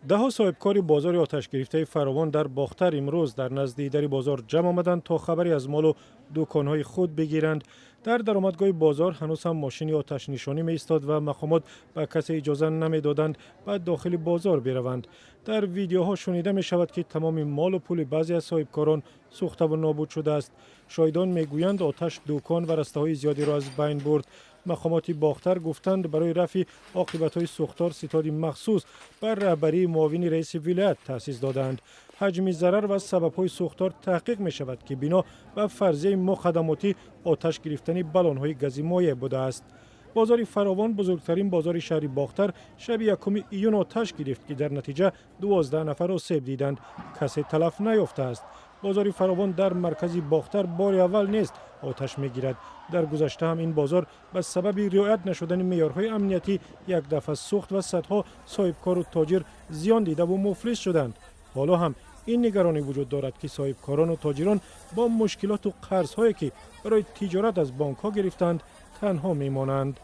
Даҳҳо соҳибкори бозори оташгирифтаи Фаровон дар Бохтар имрӯз дар назди дари бозор ҷамъ омаданд, то хабаре аз молу дуконҳои худ бигиранд. Дар даромадгоҳи бозор ҳанӯз ҳам мошини оташнишонӣ меистод ва мақомот ба касе иҷоза намедоданд ба дохили бозор бираванд. Дар видеоҳо шунида мешавад, ки тамоми молу пули баъзе аз соҳибкорон сӯхтаву нобуд шудааст. Шоҳидон мегӯянд, оташ дукон ва растаҳои зиёдеро аз байн бурд. Мақомоти Бохтар гуфтанд, барои рафъи оқибатҳои сӯхтор ситоди махсус бар раҳбарии муовини раиси вилоят таъсис додаанд. Ҳаҷми зарар ва сабабҳои сӯхтор таҳқиқ мешавад, ки бино ба фарзияи муқаддамотӣ оташ гирифтани баллонҳои гази моеъ будааст. Бозори Фаровон, бузургтарин бозори шаҳри Бохтар, шаби 1 июн оташ гирифт, ки дар натиҷа 12 нафар осеб диданд. Касе талаф наёфтааст. Бозори Фаровон дар маркази Бохтар бори аввал нест оташ мегирад. Дар гузашта ҳам ин бозор ба сабаби риоят нашудани меъёрҳои амниятӣ як дафъа сӯхт ва садҳо соҳибкору тоҷир зиён дидаву муфлис шуданд. Ҳоло ҳам ин нигаронӣ вуҷуд дорад, ки соҳибкорону тоҷирон бо мушкилоту қарзҳое, ки барои тиҷорат аз бонкҳо гирифтанд, танҳо мемонанд.